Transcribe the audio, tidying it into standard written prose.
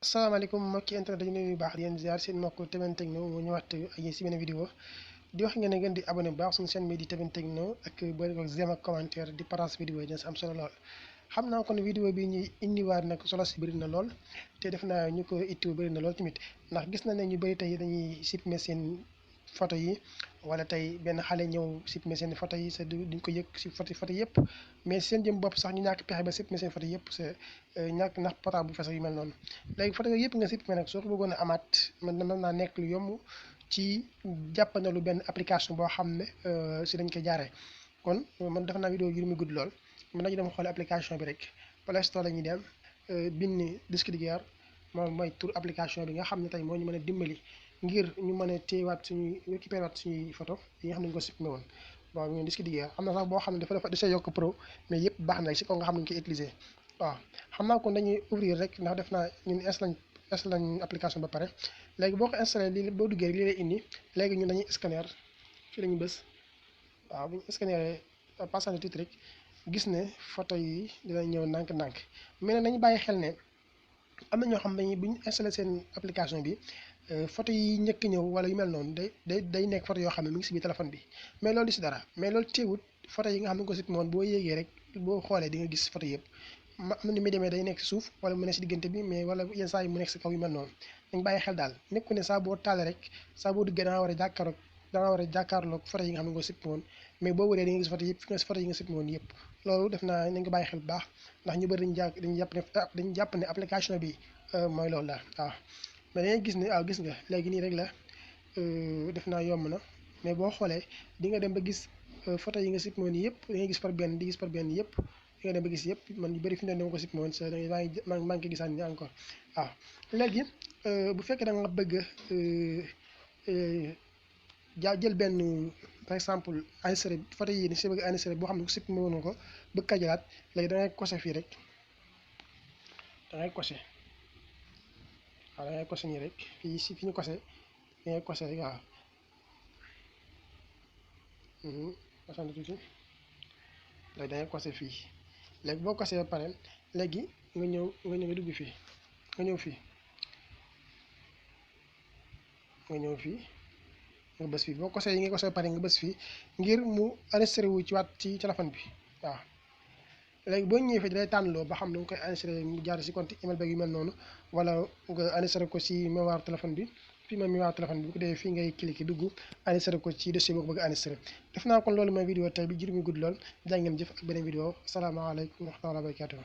asalaamaaleykum mbokki internet dañu nuyu baax di leen ziar seen mbokk Teben Techno mu ñëwaat ak yéen si benn vidéo di wax ngeen ne ngeen di abonné bu baax suñu chaîne bi di Teben Techno ak bëri ko j'aime ak commentaire di partage vidéo yi dina si am solo lool. xam naa kon vidéo bi ñuy indiwaat nag solo si bëri na lool te def naa ñu ko ittiwu bëri na lool tamit ndax gis na ne ñu bëri tey dañuy supprimer seen photo yi wala tey benn xale ñëw supprimer seen photo yi sa duñ ko yëg si photo yëpp mais seen jëm bopp sax ñu ñàkk pexe ba supprimer seen photo yëpp sa ñàkk ndax portable bu fees yu mel noonu léegi photo yooyu yëpp nga supprimer nag soo ko bëggoon a amaat mën naa nekk lu yomb ci jàppandalu benn application boo xam ne si dañ koy jaaree kon man def naa vidéo yu muy gudd lool mën nañu dem xool application bi rek Play Store la ñuy dem bind Disque Dur moom mooy tur application bi nga xam ne tey moo ñu mën a dimbali ngir ñu mën a téyewaat suñuy récupérer waat suñuy photo yi nga xam ne ñu ko supprimé woon waaw ñu Disque Dur am na sax boo xam ne dafa desee yokk pro mais yëpp baax na si ko nga xam ne ñu koy utiliser waaw xam naa kon dañuy ouvrir rek ndax def naa ñun installé nañ application ba pare léegi boo ko installé lii boo duggee lii lay indi léegi ñun dañuy scanner fii la ñu bës waaw bu ñu scanner passage tuuti rek gis ne photo yi dina ñëw ndànk-ndànk mais nag nañu bàyyi xel ne am na ñoo xam ne bu ñu installé seen application bi photo yi njëkk ñëw wala yu mel noonu day nekk photo yoo xam ne mi ngi si biir téléphone bi mais loolu di si dara mais loolu teewut photo yi nga xam ne ko si moom boo yéegee rek boo xoolee di nga gis photo yëpp am na ni muy demee day nekk si suuf wala mu nekk si diggante bi mais wala yenn saa yi mu nekk si kaw yu mel noonu dañ bàyyi xel daal nekku ne saa boo taalee rek saa boo duggee da nga war a jàkkaarloog photo yi nga xam ne nga sippi woon mais boo wëree di nga gis photo yëpp photo yi nga sippi woon yëpp loolu def naa nañ ko bàyyi xel bu baax ndax ñu bëri dañu jàpp ne application bi mooy loolu daal waaw mais dañuy gis ne waaw gis nga léegi nii rek la def naa yomb na mais boo xoolee di nga dem ba gis photo yi nga sippi woon yëpp da ngay gis par benn di gis par benn yëpp di nga dem ba gis yëpp man yu bëri fi mu ne dama ko sippi woon sa maa ngi ko gisaan ni encore waaw léegi bu fekkee da nga bëgg jël benn par exemple enregistré photo yi ni si bëgg enregistré boo xam ne supprimé woon nga ko bëgg ka jëlaat léegi da ngay coché fii rek da ngay coché waaw da ngay coché nii rek fii si fi ñu coché da ngay coché rek waaw coché tuuti léegi da ngay coché fii léegi boo coché ba pare léegi nga ñëw dugg fii nga ñëw fii nga bës fii boo kosee yi nga kosee pare nga bës fii ngir mu enregistré wu ci waat ci téléphone bi waaw léegi boo ñëwee fii day tànnloo ba xam ne nga koy enregistré mu jaar si compte email beeg yu mel noonu wala nga enregistré ko si mémoire téléphone bi fii mooy mémoire téléphone bi bu ko defee fii ngay cliquer dugg enregistré ko ci dossier boo ko bëgg a enregistré def naa kon loolu mooy vidéo tey bi jur mi gudd lool jaa ngeen jëf ak beneen vidéo salaamaaleykum wa rahmatulah wa barakatuh